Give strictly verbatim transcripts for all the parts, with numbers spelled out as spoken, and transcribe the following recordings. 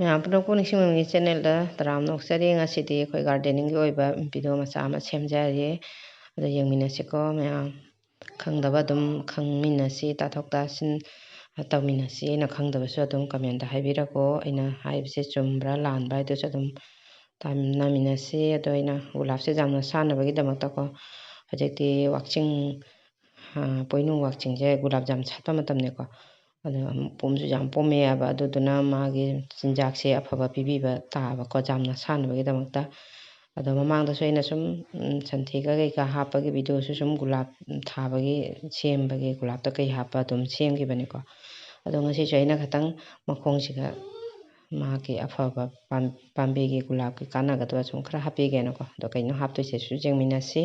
ꯃꯌꯥꯝ ꯄꯨꯝꯅꯃꯛꯄꯨ ꯅꯤꯡꯁꯤꯡꯕꯤꯕꯒꯤ ꯆꯦꯅꯦꯜꯗ ꯇꯔꯥꯝꯅ ꯑꯣꯛꯆꯔꯤ꯫ ꯉꯁꯤꯗꯤ ꯑꯩꯈꯣꯏ ꯒꯥꯔꯗꯦꯅꯤꯡꯒꯤ ꯑꯣꯏꯕ ꯚꯤꯗꯤꯑꯣ ꯃꯆꯥ ꯑꯃ ꯁꯦꯝꯖꯔꯤ꯫ ꯑꯗꯣ ꯌꯦꯡꯃꯤꯟꯅꯁꯤꯀꯣ ꯃꯌꯥꯝ꯫ ꯈꯪꯗꯕ ꯑꯗꯨꯝ ꯈꯪꯃꯤꯟꯅꯁꯤ, ꯇꯥꯊꯣꯛ ꯇꯥꯁꯤꯟ ꯇꯧꯃꯤꯟꯅꯁꯤ꯫ ꯑꯩꯅ ꯈꯪꯗꯕꯁꯨ ꯑꯗꯨꯝ ꯀꯃꯦꯟꯗ ꯍꯥꯏꯕꯤꯔꯛꯑꯣ꯫ ꯑꯩꯅ ꯍꯥꯏꯕꯁꯦ ꯆꯨꯝꯕ꯭ꯔꯥ ꯂꯥꯟꯕ꯭ꯔꯥ ꯍꯥꯏꯗꯨꯁꯨ ꯑꯗꯨꯝ ꯇꯥꯃꯤꯟꯅꯁꯤ꯫ ꯑꯗꯣ ꯑꯩꯅ ꯒꯨꯂꯥꯞꯁꯦ ꯌꯥꯝꯅ ꯁꯥꯟꯅꯕꯒꯤꯗꯃꯛꯇꯀꯣ, ꯍꯧꯖꯤꯛꯇꯤ ꯋꯥꯛꯆꯤꯡ, ꯄꯣꯏꯅꯨ ꯋꯥꯛꯆꯤꯡꯁꯦ ꯒꯨꯂꯥꯞ ꯖꯥꯝ ꯁꯥꯠꯄ ꯃꯇꯝꯅꯤꯀꯣ꯫ ꯑꯗꯣ ꯄꯣꯝꯁꯨ ꯌꯥꯝ ꯄꯣꯝꯃꯦ ꯍꯥꯏꯕ, ꯑꯗꯨꯗꯨꯅ ꯃꯥꯒꯤ ꯆꯤꯟꯖꯥꯛꯁꯦ ꯑꯐꯕ ꯄꯤꯕꯤꯕ ꯇꯥꯕꯀꯣ, ꯌꯥꯝꯅ ꯁꯥꯟꯅꯕꯒꯤꯗꯃꯛꯇ꯫ ꯑꯗꯣ ꯃꯃꯥꯡꯗꯁꯨ ꯑꯩꯅ ꯁꯨꯝ, ꯎꯝ, ꯁꯟꯊꯤꯒ ꯀꯩꯀꯥ ꯍꯥꯞꯄꯒꯤ ꯚꯤꯗꯤꯑꯣꯁꯨ ꯁꯨꯝ ꯒꯨꯂꯥꯞ ꯊꯥꯕꯒꯤ, ꯁꯦꯝꯕꯒꯤ, ꯒꯨꯂꯥꯞꯇ ꯀꯩ ꯍꯥꯞꯄ ꯑꯗꯨꯝ ꯁꯦꯝꯈꯤꯕꯅꯤꯀꯣ꯫ ꯑꯗꯣ ꯉꯁꯤꯁꯨ ꯑꯩꯅ ꯈꯤꯇꯪ ꯃꯈꯣꯡꯁꯤꯗ ꯃꯥꯒꯤ ꯑꯐꯕ ꯄꯥꯝ-, ꯄꯥꯝꯕꯤꯒꯤ ꯒꯨꯂꯥꯞꯀꯤ ꯀꯥꯟꯅꯒꯗꯕ ꯁꯨꯝ ꯈꯔ ꯍꯥꯞꯄꯤꯒꯦꯅꯀꯣ꯫ ꯑꯗꯣ ꯀꯩꯅꯣ ꯍꯥꯞꯇꯣꯏꯁꯦꯁꯨ ꯌꯦꯡꯃꯤꯟꯅꯁꯤ꯫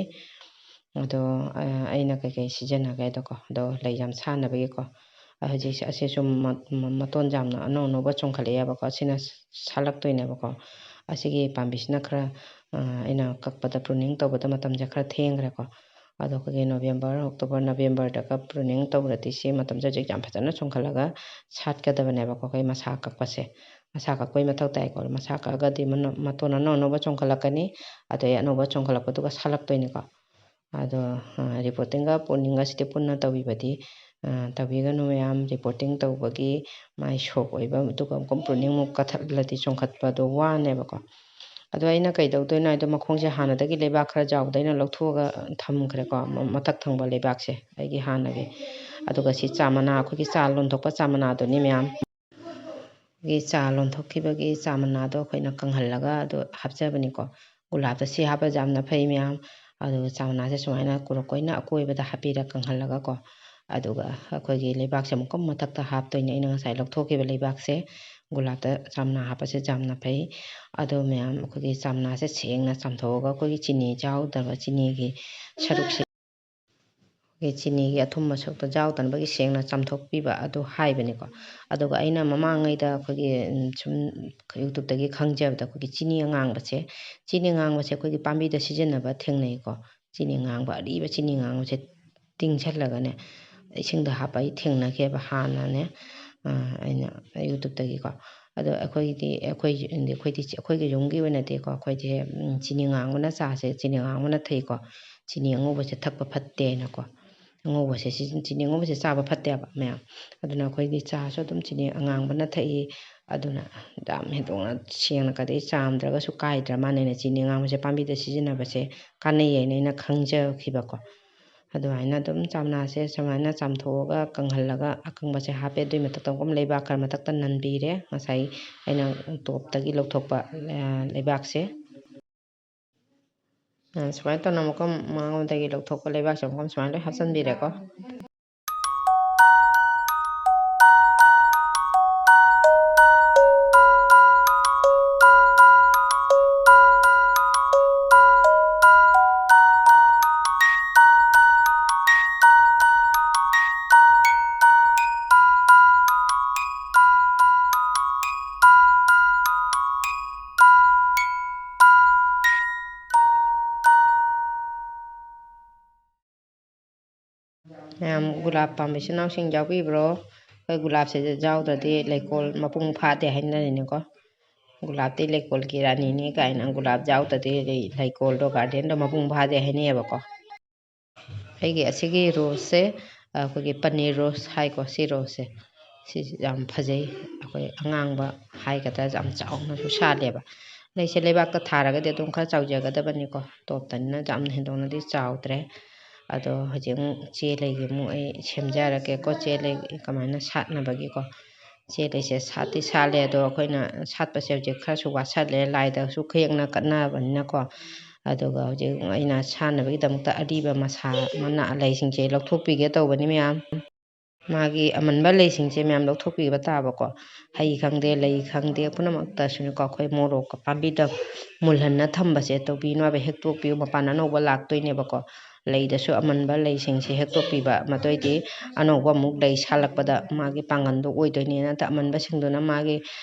ꯑꯗꯣ, ꯑ, ꯑꯩꯅ ꯀꯩꯀꯩ ꯁꯤꯖꯤꯟꯅꯒꯦꯗꯣꯀꯣ꯫ ꯑꯗꯣ ꯂꯩ ꯌꯥꯝ ꯁꯥꯟꯅꯕꯒꯤꯀꯣ꯫ ꯑ, ꯍꯧꯖꯤꯛꯁꯦ ꯑꯁꯤꯁꯨ ꯃ-, ꯃ-, ꯃꯇꯣꯟ ꯌꯥꯝꯅ ꯑꯅꯧ ꯑꯅꯧꯕ ꯆꯣꯡꯈꯠꯂꯛꯑꯦꯕꯀꯣ꯫ ꯑꯁꯤꯅ ꯁꯥꯠꯂꯛꯇꯣꯏꯅꯦꯕꯀꯣ꯫ ꯑꯁꯤꯒꯤ ꯄꯥꯝꯕꯤꯁꯤꯅ ꯈꯔ, ꯑ, ꯑꯩꯅ ꯀꯛꯄꯗ, pruning ꯇꯧꯕꯗ ꯃꯇꯝꯁꯦ ꯈꯔ ꯊꯦꯡꯈ꯭ꯔꯦꯀꯣ꯫ ꯑꯗꯣ ꯑꯩꯈꯣꯏꯒꯤ November, October, Novemberꯗꯒ pruning ꯇꯧꯔꯗꯤ ꯁꯤ ꯃꯇꯝꯁꯦ ꯍꯧꯖꯤꯛ ꯌꯥꯝ ꯐꯖꯅ ꯆꯣꯡꯈꯠꯂꯒ ꯁꯥꯠꯀꯗꯕꯅꯦꯕꯀꯣ, ꯑꯩꯈꯣꯏ ꯃꯁꯥ ꯀꯛꯄꯁꯦ꯫ ꯃꯁꯥ ꯀꯛꯄꯒꯤ ꯃꯊꯧ ꯇꯥꯏꯀꯣ꯫ ꯃꯁꯥ ꯀꯛꯑꯒꯗꯤ ꯃꯅ-, ꯃꯇꯣꯟ ꯑꯅꯧ ꯑꯅꯧꯕ ꯆꯣꯡꯈꯠꯂꯛꯀꯅꯤ꯫ ꯑꯗꯩ ꯑꯅꯧꯕ ꯆꯣꯡꯈꯠꯂꯛꯄꯗꯨꯒ ꯁꯥꯠꯂꯛꯇꯣꯏꯅꯤꯀꯣ꯫ ꯑꯗꯣ, ꯑ, repottingꯒ pruning ꯑꯁꯤꯗꯤ ꯄꯨꯟꯅ ꯇꯧꯕꯤꯕꯗꯤ, ꯑ, ꯇꯧꯕꯤꯒꯅꯨ ꯃꯌꯥꯝ꯫ Repotting ꯇꯧꯕꯒꯤ ꯃꯥꯏ shock ꯑꯣꯏꯕ, ꯑꯗꯨꯒ ꯑꯃꯨꯛꯀ pruning ꯑꯃꯨꯛ ꯀꯛꯊꯠꯂꯗꯤ ꯆꯣꯡꯈꯠꯄꯗꯣ ꯋꯥꯅꯦꯕꯀꯣ꯫ ꯑꯗꯣ ꯑꯩꯅ ꯀꯩꯗꯧꯗꯣꯏꯅꯣ ꯍꯥꯏꯗꯣ, ꯃꯈꯣꯡꯁꯦ ꯍꯥꯟꯅꯗꯒꯤ ꯂꯩꯕꯥꯛ ꯈꯔ ꯆꯥꯎꯕꯗ ꯑꯩꯅ ꯂꯧꯊꯣꯛꯑꯒ ꯊꯝꯈ꯭ꯔꯦꯀꯣ, ꯃ-, ꯃꯊꯛ ꯊꯪꯕ ꯂꯩꯕꯥꯛꯁꯦ ꯑꯩꯒꯤ ꯍꯥꯟꯅꯒꯤ꯫ ꯑꯗꯨꯒ ꯁꯤ ꯆꯥ ꯃꯅꯥ, ꯑꯩꯈꯣꯏꯒꯤ ꯆꯥ ꯂꯣꯟꯊꯣꯛꯄ ꯆꯥ ꯃꯅꯥꯗꯨꯅꯤ ꯃꯌꯥꯝ꯫ ꯑꯩꯈꯣꯏꯒꯤ ꯆꯥ ꯂꯣꯟꯊꯣꯛꯈꯤꯕꯒꯤ ꯆꯥ ꯃꯅꯥꯗꯣ ꯑꯩꯈꯣꯏꯅ ꯀꯪꯍꯜꯂꯒ ꯑꯗꯨ ꯍꯥꯞꯆꯕꯅꯤꯀꯣ꯫ ꯒꯨꯂꯥꯞꯇ ꯁꯤ ꯍꯥꯞꯄꯁꯦ ꯌꯥꯝꯅ ꯐꯩ ꯃꯌꯥꯝ꯫ ꯑꯗꯨꯒ ꯆꯥ ꯃꯅꯥꯁꯦ ꯁꯨꯃꯥꯏꯅ ꯀꯨꯔꯞ ꯑꯣꯏꯅ ꯑꯀꯣꯏꯕꯗ ꯍꯥꯞꯄꯤꯔ ꯀꯪꯍꯜꯂꯒꯀꯣ꯫ ꯑꯗꯨꯒ ꯑꯩꯈꯣꯏꯒꯤ ꯂꯩꯕꯥꯛꯁꯦ ꯑꯃꯨꯛꯀ ꯃꯊꯛꯇ ꯍꯥꯞꯇꯣꯏꯅꯦ꯫ ꯑꯩꯅ ꯉꯁꯥꯏ ꯂꯧꯊꯣꯛꯈꯤꯕ ꯂꯩꯕꯥꯛꯁꯦ ꯒꯨꯂꯥꯞꯇ ꯆꯥ ꯃꯅꯥ ꯍꯥꯞꯄꯁꯦ ꯌꯥꯝꯅ ꯐꯩ꯫ ꯑꯗꯣ ꯃꯌꯥꯝ, ꯑꯩꯈꯣꯏꯒꯤ ꯆꯥ ꯃꯅꯥꯁꯦ ꯁꯦꯡꯅ ꯆꯥꯝꯊꯣꯛꯑꯒ ꯑꯩꯈꯣꯏꯒꯤ ꯆꯤꯅꯤ ꯌꯥꯎꯗꯕ, ꯆꯤꯅꯤꯒꯤ ꯁꯔꯨꯛꯁꯦ, ꯑꯩꯈꯣꯏꯒꯤ ꯆꯤꯅꯤꯒꯤ ꯑꯊꯨꯝꯕ ꯁꯔꯨꯛꯇꯣ ꯌꯥꯎꯗꯅꯕꯒꯤ ꯁꯦꯡꯅ ꯆꯥꯝꯊꯣꯛꯄꯤꯕ ꯑꯗꯨ ꯍꯥꯏꯕꯅꯤꯀꯣ꯫ ꯑꯗꯨꯒ ꯑꯩꯅ ꯃꯃꯥꯡꯉꯩꯗ ꯑꯩꯈꯣꯏꯒꯤ, ꯎꯝ, ꯁꯨꯝ YouTubeꯇꯒꯤ ꯈꯪꯖꯕꯗ ꯑꯩꯈꯣꯏꯒꯤ ꯆꯤꯅꯤ ꯑꯉꯥꯡꯕꯁꯦ, ꯆꯤꯅꯤ ꯑꯉꯥꯡꯕꯁꯦ ꯑꯩꯈꯣꯏꯒꯤ ꯄꯥꯝꯕꯤꯗ ꯁꯤꯖꯤꯟꯅꯕ ꯊꯦꯡꯅꯩꯀꯣ꯫ ꯆꯤꯅꯤ ꯑꯉꯥꯡꯕ, ꯑꯔꯤꯕ ꯆꯤꯅꯤ ꯑꯉꯥꯡꯕꯁꯦ ꯇꯤꯡꯁꯜꯂꯒꯅꯦ, ꯏꯁꯤꯡꯗ ꯍꯥꯞꯄ ꯑꯩ ꯊꯦꯡꯅꯈꯤꯑꯕ ꯍꯥꯟꯅꯅꯦ꯫ ꯑꯩꯅ YouTubeꯇꯒꯤꯀꯣ꯫ ꯑꯗꯣ ꯑꯩꯈꯣꯏꯒꯤꯗꯤ, ꯑꯩꯈꯣꯏ, ꯑꯩꯈꯣꯏꯗꯤ, ꯑꯩꯈꯣꯏꯒꯤ ꯌꯨꯝꯒꯤ ꯑꯣꯏꯅꯗꯤꯀꯣ, ꯑꯩꯈꯣꯏꯗꯤ, ꯎꯝ, ꯆꯤꯅꯤ ꯉꯥꯡꯕꯅ, ꯆꯥꯁꯦ ꯆꯤꯅꯤ ꯉꯥꯡꯕꯅ ꯊꯛꯏꯀꯣ꯫ ꯆꯤꯅꯤ ꯑꯉꯧꯕꯁꯦ ꯊꯛꯄ ꯐꯠꯇꯦꯅꯀꯣ꯫ ꯑꯉꯧꯕꯁꯦ ꯁꯤꯖꯤꯟ-, ꯆꯤꯅꯤ ꯑꯉꯧꯕꯁꯦ ꯆꯥꯕ ꯐꯠꯇꯦꯕ ꯃꯌꯥꯝ꯫ ꯑꯗꯨꯅ ꯑꯩꯈꯣꯏꯗꯤ ꯆꯥꯁꯨ ꯑꯗꯨꯝ ꯆꯤꯅꯤ ꯑꯉꯥꯡꯕꯅ ꯊꯛꯏ꯫ ꯑꯗꯨꯅ ꯌꯥꯝ ꯍꯦꯟꯗꯣꯛꯅ ꯁꯦꯡꯅ ꯀꯗꯩ ꯆꯥꯝꯗ꯭ꯔꯒꯁꯨ ꯀꯥꯏꯗ꯭ꯔ ꯃꯥꯟꯅꯩꯅ ꯆꯤꯅꯤ ꯑꯉꯥꯡꯕꯁꯦ ꯄꯥꯝꯕꯤꯗ ꯁꯤꯖꯤꯟꯅꯕꯁꯦ ꯀꯥꯟꯅꯩ ꯍꯥꯏꯅ ꯑꯩꯅ ꯈꯪꯖꯈꯤꯕꯀꯣ꯫ ꯑꯗꯨꯃꯥꯏꯅ ꯑꯗꯨꯝ ꯆꯥꯝꯅꯥꯁꯦ ꯁꯨꯃꯥꯏꯅ ꯆꯥꯝꯊꯣꯛꯑꯒ ꯀꯪꯍꯜꯂꯒ ꯑꯀꯪꯕꯁꯦ ꯍꯥꯞꯄꯦ꯫ ꯑꯗꯨꯏ ꯃꯊꯛꯇ ꯑꯃꯨꯛꯀ ꯂꯩꯕꯥꯛ ꯈꯔ ꯃꯊꯛꯇ ꯅꯟꯕꯤꯔꯦ, ꯉꯁꯥꯏ ꯑꯩꯅ topꯇꯒꯤ ꯂꯧꯊꯣꯛꯄ, ꯑ, ꯂꯩꯕꯥꯛꯁꯦ꯫ ꯑ, ꯁꯨꯃꯥꯏꯅ ꯇꯧꯅ ꯑꯃꯨꯛꯀ ꯃꯉꯣꯟꯗꯒꯤ ꯂꯧꯊꯣꯛꯄ ꯂꯩꯕꯥꯛꯁꯦ ꯑꯃꯨꯛꯀ ꯁꯨꯃꯥꯏꯅ ꯂꯣꯏ ꯍꯥꯞꯆꯤꯟꯕꯤꯔꯦꯀꯣ꯫ ꯃꯌꯥꯝ ꯒꯨꯂꯥꯞ ꯄꯥꯝꯕ ꯏꯆꯤꯟ ꯏꯅꯥꯎꯁꯤꯡ ꯌꯥꯎꯕꯤꯕ꯭ꯔꯣ? ꯑꯩꯈꯣꯏ ꯒꯨꯂꯥꯞꯁꯦ ꯌꯥꯎꯗ꯭ꯔꯗꯤ ꯂꯩꯀꯣꯜ ꯃꯄꯨꯡ ꯐꯥꯗꯦ ꯍꯥꯏꯅꯔꯤꯅꯤꯀꯣ꯫ ꯒꯨꯂꯥꯞꯇꯤ ꯂꯩꯀꯣꯜꯒꯤ ꯔꯥꯅꯤꯅꯤ ꯀꯥꯏꯅ ꯒꯨꯂꯥꯞ ꯌꯥꯎꯗ꯭ꯔꯗꯤ ꯂꯩ-, ꯂꯩꯀꯣꯜꯗꯣ, gardenꯗꯣ ꯃꯄꯨꯡ ꯐꯥꯗꯦ ꯍꯥꯏꯅꯩꯌꯦꯕꯀꯣ꯫ ꯑꯩꯒꯤ ꯑꯁꯤꯒꯤ roseꯁꯦ, ꯑꯩꯈꯣꯏꯒꯤ ꯄꯅꯤꯔ rose ꯍꯥꯏꯀꯣ, ꯁꯤ roseꯁꯦ꯫ ꯁꯤꯁꯦ ꯌꯥꯝ ꯐꯖꯩ꯫ ꯑꯩꯈꯣꯏ ꯑꯉꯥꯡꯕ ꯍꯥꯏꯒꯗ꯭ꯔꯥ, ꯌꯥꯝ ꯆꯥꯎꯅꯁꯨ ꯁꯥꯠꯂꯦꯕ꯫ ꯂꯩꯁꯦ ꯂꯩꯕꯥꯛꯇ ꯊꯥꯔꯒꯗꯤ ꯑꯗꯨꯝ ꯈꯔ ꯆꯥꯎꯖꯒꯗꯕꯅꯤꯀꯣ꯫ Topꯇꯅꯤꯅ ꯌꯥꯝꯅ ꯍꯦꯟꯗꯣꯛꯅꯗꯤ ꯆꯥꯎꯗ꯭ꯔꯦ꯫ ꯑꯗꯣ ꯍꯧꯖꯤꯛ ꯑꯃꯨꯛ ꯆꯦ ꯂꯩꯒꯤ ꯑꯃꯨꯛ ꯑꯩ ꯁꯦꯝꯖꯔꯛꯀꯦꯀꯣ꯫ ꯆꯦ ꯂꯩ ꯀꯃꯥꯏꯅ ꯁꯥꯠꯅꯕꯒꯤꯀꯣ꯫ ꯆꯦ ꯂꯩꯁꯦ ꯁꯥꯠꯇꯤ ꯁꯥꯠꯂꯦ, ꯑꯗꯣ ꯑꯩꯈꯣꯏꯅ ꯁꯥꯠꯄꯁꯦ ꯍꯧꯖꯤꯛ ꯈꯔꯁꯨ ꯋꯥꯠꯁꯜꯂꯦ, ꯂꯥꯏꯗꯁꯨ ꯈꯨꯌꯦꯛꯅ ꯀꯠꯅꯕꯅꯤꯅꯀꯣ꯫ ꯑꯗꯨꯒ ꯍꯧꯖꯤꯛ ꯑꯩꯅ ꯁꯥꯠꯅꯕꯒꯤꯗꯃꯛꯇ ꯑꯔꯤꯕ ꯃꯁꯥ, ꯃꯅꯥ, ꯂꯩꯁꯤꯡꯁꯦ ꯂꯧꯊꯣꯛꯄꯤꯒꯦ ꯇꯧꯕꯅꯤ ꯃꯌꯥꯝ꯫ ꯃꯥꯒꯤ ꯑꯃꯟꯕ ꯂꯩꯁꯤꯡꯁꯦ ꯃꯌꯥꯝ ꯂꯧꯊꯣꯛꯄꯤꯕ ꯇꯥꯕꯀꯣ꯫ ꯍꯩ ꯈꯪꯗꯦ, ꯂꯩ ꯈꯪꯗꯦ, ꯄꯨꯝꯅꯃꯛꯇꯁꯨꯅꯦꯀꯣ, ꯑꯩꯈꯣꯏ ꯃꯣꯔꯣꯛꯀ ꯄꯥꯝꯕꯤꯗ ꯃꯨꯜꯍꯟꯅ ꯊꯝꯕꯁꯦ ꯇꯧꯕꯤꯅꯣ ꯍꯥꯏꯕ, ꯍꯦꯛꯇꯣꯛꯄꯤꯌꯨ, ꯃꯄꯥꯟ ꯑꯅꯧꯕ ꯂꯥꯛꯇꯣꯏꯅꯦꯕꯀꯣ꯫ ꯂꯩꯗꯁꯨ ꯑꯃꯟꯕ ꯂꯩꯁꯤꯡꯁꯦ ꯍꯦꯛꯇꯣꯛꯄꯤꯕ, ꯃꯗꯨꯑꯣꯏꯗꯤ ꯑꯅꯧꯕ ꯑꯃꯨꯛ ꯂꯩ ꯁꯥꯠꯂꯛꯄꯗ ꯃꯥꯒꯤ ꯄꯥꯡꯒꯜꯗꯣ ꯑꯣꯏꯗꯣꯏꯅꯦ꯫ ꯅꯠꯇ ꯑꯃꯟꯕꯁꯤꯡꯗꯨꯅ ꯃꯥꯒꯤ,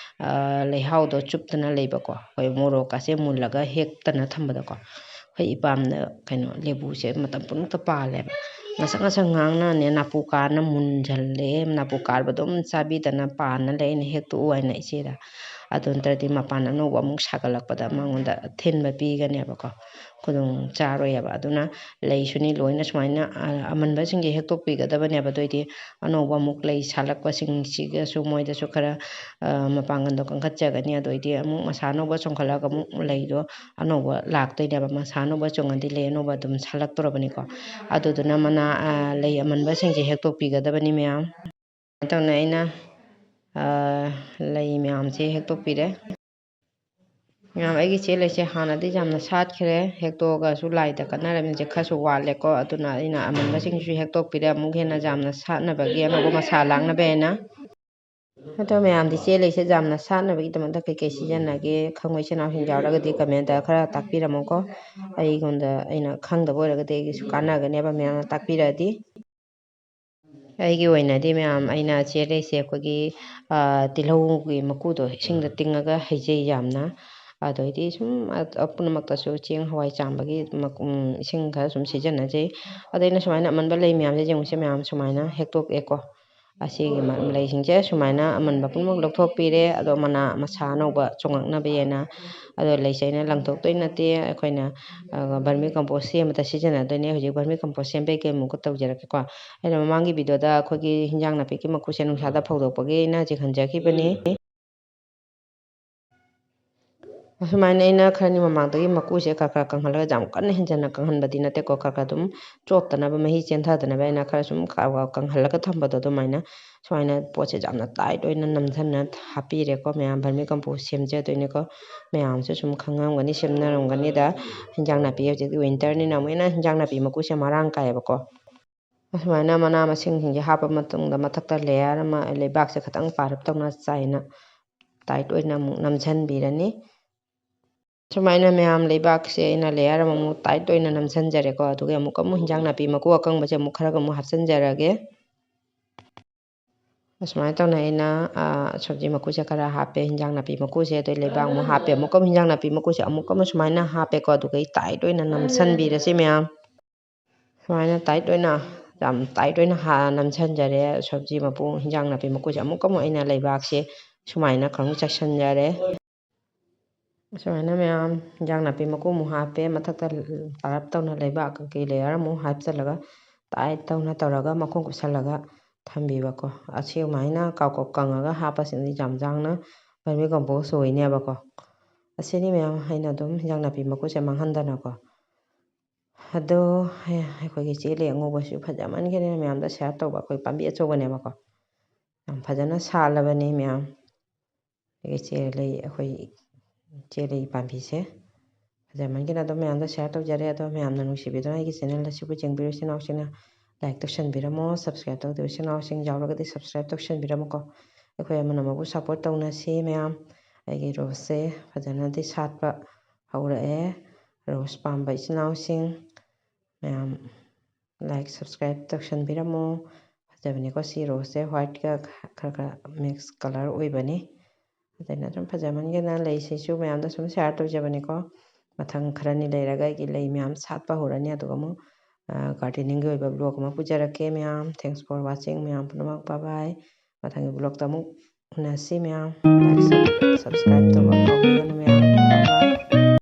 ꯑ, ꯂꯩꯍꯥꯎꯗꯣ ꯆꯨꯞꯇꯅ ꯂꯩꯕꯀꯣ꯫ ꯑꯩꯈꯣꯏ ꯃꯣꯔꯣꯛꯀꯁꯦ ꯃꯨꯜꯂꯒ ꯍꯦꯛꯇꯅ ꯊꯝꯕꯗꯀꯣ꯫ ꯑꯩꯈꯣꯏ ꯏꯄꯥꯝꯗ ꯀꯩꯅꯣ, ꯂꯦꯕꯨꯁꯦ ꯃꯇꯝ ꯄꯨꯝꯅꯃꯛꯇ ꯄꯥꯜꯂꯦꯕ꯫ ꯉꯁꯪ ꯉꯁꯪ ꯉꯥꯡꯅꯅꯦ ꯅꯥꯄꯨ ꯀꯥꯔꯅ ꯃꯨꯟꯁꯤꯜꯂꯦ꯫ ꯅꯥꯄꯨ ꯀꯥꯔꯕꯗꯣ ꯑꯗꯨꯝ ꯆꯥꯕꯤꯗꯅ ꯄꯥꯟꯅ ꯂꯩ꯫ ꯑꯩꯅ ꯍꯦꯛꯇꯣꯛꯎ ꯍꯥꯏꯅ ꯏꯆꯦꯗ꯫ ꯑꯗꯨ ꯅꯠꯇ꯭ꯔꯗꯤ ꯃꯄꯥꯟ ꯑꯅꯧꯕ ꯑꯃꯨꯛ ꯁꯥꯒꯠꯂꯛꯄꯗ ꯃꯉꯣꯟꯗ ꯊꯤꯟꯕ ꯄꯤꯒꯅꯦꯕꯀꯣ, ꯈꯨꯗꯣꯡ ꯆꯥꯔꯣꯏꯑꯕ꯫ ꯑꯗꯨꯅ ꯂꯩꯁꯨꯅꯤ ꯂꯣꯏꯅ ꯁꯨꯃꯥꯏꯅ, ꯑ, ꯑꯃꯟꯕꯁꯤꯡꯁꯦ ꯍꯦꯛꯇꯣꯛꯄꯤꯒꯗꯕꯅꯦꯕ꯫ ꯑꯗꯨꯑꯣꯏꯗꯤ ꯑꯅꯧꯕ ꯑꯃꯨꯛ ꯂꯩ ꯁꯥꯠꯂꯛꯄꯁꯤꯡꯁꯤꯒꯁꯨ ꯃꯣꯏꯗꯁꯨ ꯈꯔ, ꯑ, ꯃꯄꯥꯡꯒꯜꯗꯣ ꯀꯟꯈꯠꯆꯒꯅꯤ꯫ ꯑꯗꯨꯑꯣꯏꯗꯤ ꯑꯃꯨꯛ ꯃꯁꯥ ꯑꯅꯧꯕ ꯆꯣꯡꯈꯠꯂꯒ ꯑꯃꯨꯛ ꯂꯩꯗꯣ ꯑꯅꯧꯕ ꯂꯥꯛꯇꯣꯏꯅꯦꯕ꯫ ꯃꯁꯥ ꯑꯅꯧꯕ ꯆꯣꯡꯉꯗꯤ ꯂꯩ ꯑꯅꯧꯕ ꯑꯗꯨꯝ ꯁꯥꯠꯂꯛꯇꯣꯔꯕꯅꯤꯀꯣ꯫ ꯑꯗꯨꯗꯨꯅ ꯃꯅꯥ, ꯑ, ꯂꯩ ꯑꯃꯟꯕꯁꯤꯡꯁꯦ ꯍꯦꯛꯇꯣꯛꯄꯤꯒꯗꯕꯅꯤ ꯃꯌꯥꯝ꯫ ꯁꯨꯃꯥꯏꯅ ꯇꯧꯅ ꯑꯩꯅ, ꯑ, ꯂꯩ ꯃꯌꯥꯝꯁꯦ ꯍꯦꯛꯇꯣꯛꯄꯤꯔꯦ꯫ ꯃꯌꯥꯝ, ꯑꯩꯒꯤ ꯆꯦ ꯂꯩꯁꯦ ꯍꯥꯟꯅꯗꯤ ꯌꯥꯝꯅ ꯁꯥꯠꯈ꯭ꯔꯦ, ꯍꯦꯛꯇꯣꯛꯑꯒꯁꯨ ꯂꯥꯏꯗ ꯀꯠꯅꯔꯝꯃꯤꯁꯦ ꯈꯔꯁꯨ ꯋꯥꯠꯂꯦꯀꯣ꯫ ꯑꯗꯨꯅ ꯑꯩꯅ ꯑꯃꯟꯕꯁꯤꯡꯁꯤꯁꯨ ꯍꯦꯛꯇꯣꯛꯄꯤꯔꯦ, ꯑꯃꯨꯛ ꯍꯦꯟꯅ ꯌꯥꯝꯅ ꯁꯥꯠꯅꯕꯒꯤ, ꯑꯅꯧꯕ ꯃꯁꯥ ꯂꯥꯛꯅꯕ ꯍꯥꯏꯅ꯫ ꯑꯗꯣ ꯃꯌꯥꯝꯗꯤ ꯆꯦ ꯂꯩꯁꯦ ꯌꯥꯝꯅ ꯁꯥꯠꯅꯕꯒꯤꯗꯃꯛꯇ ꯀꯩꯀꯩ ꯁꯤꯖꯤꯟꯅꯒꯦ ꯈꯪꯕ ꯏꯆꯤꯟ ꯏꯅꯥꯎꯁꯤꯡ ꯌꯥꯎꯔꯒꯗꯤ comment ꯈꯔ ꯇꯥꯛꯄꯤꯔꯝꯃꯨꯀꯣ꯫ ꯑꯩꯉꯣꯟꯗ, ꯑꯩꯅ ꯈꯪꯗꯕ ꯑꯣꯏꯔꯒꯗꯤ ꯑꯩꯒꯤꯁꯨ ꯀꯥꯟꯅꯒꯅꯦꯕ ꯃꯌꯥꯝꯅ ꯇꯥꯛꯄꯤꯔꯛꯑꯗꯤ꯫ ꯑꯩꯒꯤ ꯑꯣꯏꯅꯗꯤ ꯃꯌꯥꯝ, ꯑꯩꯅ ꯆꯦ ꯂꯩꯁꯦ ꯑꯩꯈꯣꯏꯒꯤ, ꯑ, ꯇꯤꯜꯍꯧꯒꯤ ꯃꯀꯨꯗꯣ ꯏꯁꯤꯡꯗ ꯇꯤꯡꯉꯒ ꯍꯩꯖꯩ ꯌꯥꯝꯅ꯫ ꯑꯗꯩꯗꯤ ꯁꯨꯝ ꯑ-, ꯑ, ꯄꯨꯝꯅꯃꯛꯇꯁꯨ ꯆꯦꯡ ꯍꯋꯥꯏ ꯆꯥꯝꯕꯒꯤ ꯃꯛ-, ꯎꯝ, ꯏꯁꯤꯡ ꯈꯔ ꯁꯨꯝ ꯁꯤꯖꯤꯟꯅꯖꯩ꯫ ꯑꯗ ꯑꯩꯅ ꯁꯨꯃꯥꯏꯅ ꯑꯃꯟꯕ ꯂꯩ ꯃꯌꯥꯝꯁꯦ ꯌꯦꯡꯉꯨꯁꯦ ꯃꯌꯥꯝ, ꯁꯨꯃꯥꯏꯅ ꯍꯦꯛꯇꯣꯛꯑꯦꯀꯣ꯫ ꯑꯁꯤꯒꯤ ꯃ-, ꯂꯩꯁꯤꯡꯁꯦ ꯁꯨꯃꯥꯏꯅ ꯑꯃꯟꯕ ꯄꯨꯝꯅꯃꯛ ꯂꯧꯊꯣꯛꯄꯤꯔꯦ꯫ ꯑꯗꯣ ꯃꯅꯥ ꯃꯁꯥ ꯑꯅꯧꯕ ꯆꯣꯡꯉꯛꯅꯕ ꯍꯥꯏꯅ꯫ ꯑꯗꯣ ꯂꯩꯁꯦ ꯑꯩꯅ ꯂꯪꯊꯣꯛꯇꯣꯏ ꯅꯠꯇꯦ, ꯑꯩꯈꯣꯏꯅ, ꯑ, vermi compost ꯁꯦꯝꯕꯗ ꯁꯤꯖꯤꯟꯅꯗꯣꯏꯅꯦ꯫ ꯍꯧꯖꯤꯛ vermi compost ꯁꯦꯝꯕꯩ ꯀꯩ ꯑꯃꯨꯛꯀ ꯇꯧꯖꯔꯛꯀꯦꯀꯣ꯫ ꯑꯩꯅ ꯃꯃꯥꯡꯒꯤ video ꯗ ꯑꯩꯈꯣꯏꯒꯤ ꯍꯤꯟꯖꯥꯡ ꯅꯥꯄꯤꯒꯤ ꯃꯀꯨꯁꯦ ꯅꯨꯡꯁꯥꯗ ꯐꯧꯗꯣꯛꯄꯒꯤ ꯑꯩꯅ ꯆꯤꯡꯍꯟꯖꯈꯤꯕꯅꯤ꯫ ꯑꯁꯨꯃꯥꯏꯅ ꯑꯩꯅ ꯈꯔꯅꯤ ꯃꯃꯥꯡꯗꯒꯤ ꯃꯀꯨꯁꯦ ꯈꯔ ꯈꯔ ꯀꯪꯍꯜꯂꯒ, ꯌꯥꯝ ꯀꯟꯅ ꯍꯦꯟꯖꯟꯅ ꯀꯪꯍꯟꯕꯗꯤ ꯅꯠꯇꯦꯀꯣ, ꯈꯔ ꯈꯔ ꯑꯗꯨꯝ ꯆꯣꯠꯇꯅꯕ, ꯃꯍꯤ ꯆꯦꯟꯊꯗꯅꯕ ꯑꯩꯅ ꯈꯔ ꯁꯨꯝ ꯀ-, ꯀꯪꯍꯜꯂꯒ ꯊꯝꯕꯗꯣ ꯑꯗꯨꯃꯥꯏꯅ꯫ ꯁꯨꯃꯥꯏꯅ ꯄꯣꯠꯁꯦ ꯌꯥꯝꯅ tight ꯑꯣꯏꯅ ꯅꯝꯁꯤꯟꯅ ꯍꯥꯞꯄꯤꯔꯦꯀꯣ ꯃꯌꯥꯝ꯫ Vermi compost ꯁꯦꯝꯖꯗꯣꯏꯅꯦꯀꯣ꯫ ꯃꯌꯥꯝꯁꯨ ꯁꯨꯝ ꯈꯪꯉꯝꯒꯅꯤꯗ, ꯍꯤꯟꯖꯥꯡ ꯅꯥꯄꯤ ꯍꯧꯖꯤꯛꯇꯤ winter ꯅꯤꯅ ꯑꯃꯨꯛ ꯍꯦꯟꯅ ꯍꯤꯟꯖꯥꯡ ꯅꯥꯄꯤ ꯃꯀꯨꯁꯦ ꯃꯔꯥꯡ ꯀꯥꯏꯌꯦꯕꯀꯣ꯫ ꯑꯁꯨꯃꯥꯏꯅ ꯃꯅꯥ ꯃꯁꯤꯡꯁꯤꯡꯁꯦ ꯍꯥꯞꯄ ꯃꯇꯨꯡꯗ ꯃꯊꯛꯇ layer ꯑꯃ ꯂꯩꯕꯥꯛꯁꯦ ꯈꯤꯇꯪ ꯄꯥꯔꯞ ꯇꯧꯅ ꯆꯥꯏꯅ tight ꯑꯣꯏꯅ ꯑꯃꯨꯛ ꯅꯝꯁꯤꯟꯕꯤꯔꯅꯤ꯫ ꯁꯨꯃꯥꯏꯅ ꯃꯌꯥꯝ ꯂꯩꯕꯥꯛꯁꯦ ꯑꯩꯅ layer ꯑꯃꯃꯨꯛ tight ꯑꯣꯏꯅ ꯅꯝꯁꯤꯟꯖꯔꯦꯀꯣ꯫ ꯑꯗꯨꯒ ꯑꯃꯨꯛꯀ ꯑꯃꯨꯛ ꯍꯤꯟꯖꯥꯡ ꯅꯥꯄꯤ ꯃꯀꯨ ꯑꯀꯪꯕꯁꯦ ꯑꯃꯨꯛ ꯈꯔꯒ ꯑꯃꯨꯛ ꯍꯥꯞꯆꯤꯟꯖꯔꯒꯦ꯫ ꯑꯁꯨꯃꯥꯏꯅ ꯇꯧꯅ ꯑꯩꯅ, ꯑ, ꯁꯕꯖꯤ ꯃꯀꯨꯁꯦ ꯈꯔ ꯍꯥꯞꯄꯦ, ꯍꯤꯟꯖꯥꯡ ꯅꯥꯄꯤ ꯃꯀꯨꯁꯦ, ꯑꯗꯩ ꯂꯩꯕꯥꯛ ꯑꯃꯨꯛ ꯍꯥꯞꯄꯦ, ꯑꯃꯨꯛꯀ ꯑꯃꯨꯛ ꯍꯤꯟꯖꯥꯡ ꯅꯥꯄꯤ ꯃꯀꯨꯁꯦ ꯑꯃꯨꯛꯀ ꯑꯃꯨꯛ ꯁꯨꯃꯥꯏꯅ ꯍꯥꯞꯄꯦꯀꯣ꯫ ꯑꯗꯨꯒ ꯑꯩ tight ꯑꯣꯏꯅ ꯅꯝꯁꯤꯟꯕꯤꯔꯁꯤ ꯃꯌꯥꯝ꯫ ꯁꯨꯃꯥꯏꯅ ꯇꯥꯏꯠ ꯑꯣꯏꯅ, ꯌꯥꯝ ꯇꯥꯏꯠ ꯑꯣꯏꯅ ꯍꯥ-, ꯅꯝꯁꯤꯟꯖꯔꯦ꯫ ꯁꯕꯖꯤ ꯃꯄꯨ, ꯍꯤꯟꯖꯥꯡ ꯅꯥꯄꯤ ꯃꯀꯨꯁꯦ ꯑꯃꯨꯛꯀ ꯑꯃꯨꯛ ꯑꯩꯅ ꯂꯩꯕꯥꯛꯁꯦ ꯁꯨꯃꯥꯏꯅ ꯈꯔꯃꯨꯛ ꯆꯥꯏꯁꯤꯟꯖꯔꯦ꯫ ꯁꯨꯃꯥꯏꯅ ꯃꯌꯥꯝ ꯍꯤꯟꯖꯥꯡ ꯅꯥꯄꯤ ꯃꯀꯨ ꯑꯃꯨꯛ ꯍꯥꯞꯄꯦ꯫ ꯃꯊꯛꯇ ꯇꯥꯔꯞ ꯇꯧꯅ ꯂꯩꯕꯥꯛ ꯀꯩꯀꯩ ꯂꯦꯌꯔ ꯑꯃꯨꯛ ꯍꯥꯞꯆꯤꯜꯂꯒ ꯇꯥꯏꯠ ꯇꯧꯅ ꯇꯧꯔꯒ ꯃꯈꯨꯝ ꯀꯨꯞꯁꯜꯂꯒ ꯊꯝꯕꯤꯕꯀꯣ꯫ ꯑꯁꯤꯃꯥꯏꯅ ꯀꯥꯎ ꯀꯥꯎ ꯀꯪꯉꯒ ꯍꯥꯞꯄꯁꯤꯅꯗꯤ ꯌꯥꯝ ꯌꯥꯡꯅ ꯚꯔꯃꯤ ꯀꯝꯄꯣꯁ ꯑꯣꯏꯅꯦꯕꯀꯣ꯫ ꯑꯁꯤꯅꯤ ꯃꯌꯥꯝ ꯑꯩꯅ ꯑꯗꯨꯝ ꯍꯤꯟꯖꯥꯡ ꯅꯥꯄꯤ ꯃꯀꯨꯁꯦ ꯃꯥꯡꯍꯟꯗꯅꯀꯣ꯫ ꯑꯗꯣ ꯑꯩꯈꯣꯏꯒꯤ ꯆꯦ ꯂꯩ ꯑꯉꯧꯕꯁꯤꯁꯨ ꯐꯖꯃꯟꯈꯤꯗꯅ ꯃꯌꯥꯝꯗ ꯁꯤꯌꯥꯔ ꯇꯧꯕ꯫ ꯑꯩꯈꯣꯏ ꯄꯥꯝꯕꯤ ꯑꯆꯧꯕꯅꯦꯕꯀꯣ꯫ ꯌꯥꯝ ꯐꯖꯅ ꯁꯥꯠꯂꯕꯅꯤ ꯃꯌꯥꯝ꯫ ꯑꯩꯒꯤ ꯆꯦ ꯂꯩ, ꯑꯩꯈꯣꯏ ꯆꯦ ꯂꯩ ꯄꯥꯝꯕꯤꯁꯦ ꯐꯖꯃꯟꯈꯤꯗꯅ ꯑꯗꯨꯝ ꯃꯌꯥꯝꯗ ꯁꯤꯌꯥꯔ ꯇꯧꯖꯔꯦ꯫ ꯑꯗꯣ ꯃꯌꯥꯝꯅ ꯅꯨꯡꯁꯤꯕꯤꯗꯨꯅ ꯑꯩꯒꯤ ꯆꯦꯅꯦꯜ ꯑꯁꯤꯕꯨ ꯌꯦꯡꯕꯤꯔꯤꯕ ꯏꯆꯤꯟ ꯏꯅꯥꯎꯁꯤꯡꯅ ꯂꯥꯏꯛ ꯇꯧꯁꯟꯕꯤꯔꯝꯃꯣ꯫ ꯁꯕꯁꯀ꯭ꯔꯥꯏꯕ ꯇꯧꯗ꯭ꯔꯤꯕ ꯏꯆꯤꯟ ꯏꯅꯥꯎꯁꯤꯡ ꯌꯥꯎꯔꯒꯗꯤ ꯁꯕꯁꯀ꯭ꯔꯥꯏꯕ ꯇꯧꯁꯟꯕꯤꯔꯝꯃꯨꯀꯣ꯫ ꯑꯩꯈꯣꯏ ꯑꯃꯅ ꯑꯃꯕꯨ ꯁꯞꯄꯣꯔꯠ ꯇꯧꯅꯁꯤ ꯃꯌꯥꯝ꯫ ꯑꯩꯒꯤ ꯔꯣꯁꯁꯦ ꯐꯖꯅꯗꯤ ꯁꯥꯠꯄ ꯍꯧꯔꯛꯑꯦ꯫ ꯔꯣꯁ ꯄꯥꯝꯕ ꯏꯆꯤꯟ ꯏꯅꯥꯎꯁꯤꯡ ꯃꯌꯥꯝ ꯂꯥꯏꯛ ꯁꯕꯁꯀ꯭ꯔꯥꯏꯕ ꯇꯧꯁꯟꯕꯤꯔꯝꯃꯣ꯫ ꯐꯖꯕꯅꯤꯀꯣ ꯁꯤ ꯔꯣꯁꯁꯦ, ꯋꯥꯏꯠꯀ ꯈꯔ ꯈꯔ ꯃꯤꯛꯁ ꯀꯂꯔ ꯑꯣꯏꯕꯅꯤ꯫ ꯑꯗꯨꯅ ꯑꯗꯨꯝ ꯐꯖꯃꯟꯒꯤꯗꯅ ꯂꯩꯁꯤꯁꯨ ꯃꯌꯥꯝꯗ ꯁꯨꯝ ꯁꯤꯌꯥꯔ ꯇꯧꯖꯕꯅꯤꯀꯣ꯫ ꯃꯊꯪ ꯈꯔꯅꯤ ꯂꯩꯔꯒ ꯑꯩꯒꯤ ꯂꯩ ꯃꯌꯥꯝ ꯁꯥꯠꯄ ꯍꯧꯔꯅꯤ꯫ ꯑꯗꯨꯒ ꯑꯃꯨꯛ, ꯑ, ꯒꯥꯔꯗꯦꯅꯤꯡꯒꯤ ꯑꯣꯏꯕ ꯕ꯭ꯂꯣꯒ ꯑꯃ ꯄꯨꯖꯔꯛꯀꯦ ꯃꯌꯥꯝ꯫ Thanks for watching ꯃꯌꯥꯝ ꯄꯨꯝꯅꯃꯛ꯫ Bye bye꯫ ꯃꯊꯪꯒꯤ ꯕ꯭ꯂꯣꯒꯇ ꯑꯃꯨꯛ ꯎꯅꯁꯤ ꯃꯌꯥꯝ꯫ ꯂꯥꯏꯛ, ꯁꯕ-, ꯁꯕꯁꯀ꯭ꯔꯥꯏꯕ ꯇꯧꯕ ꯀꯥꯎꯕꯤꯒꯅꯨ ꯃꯌꯥꯝ꯫ Bye bye꯫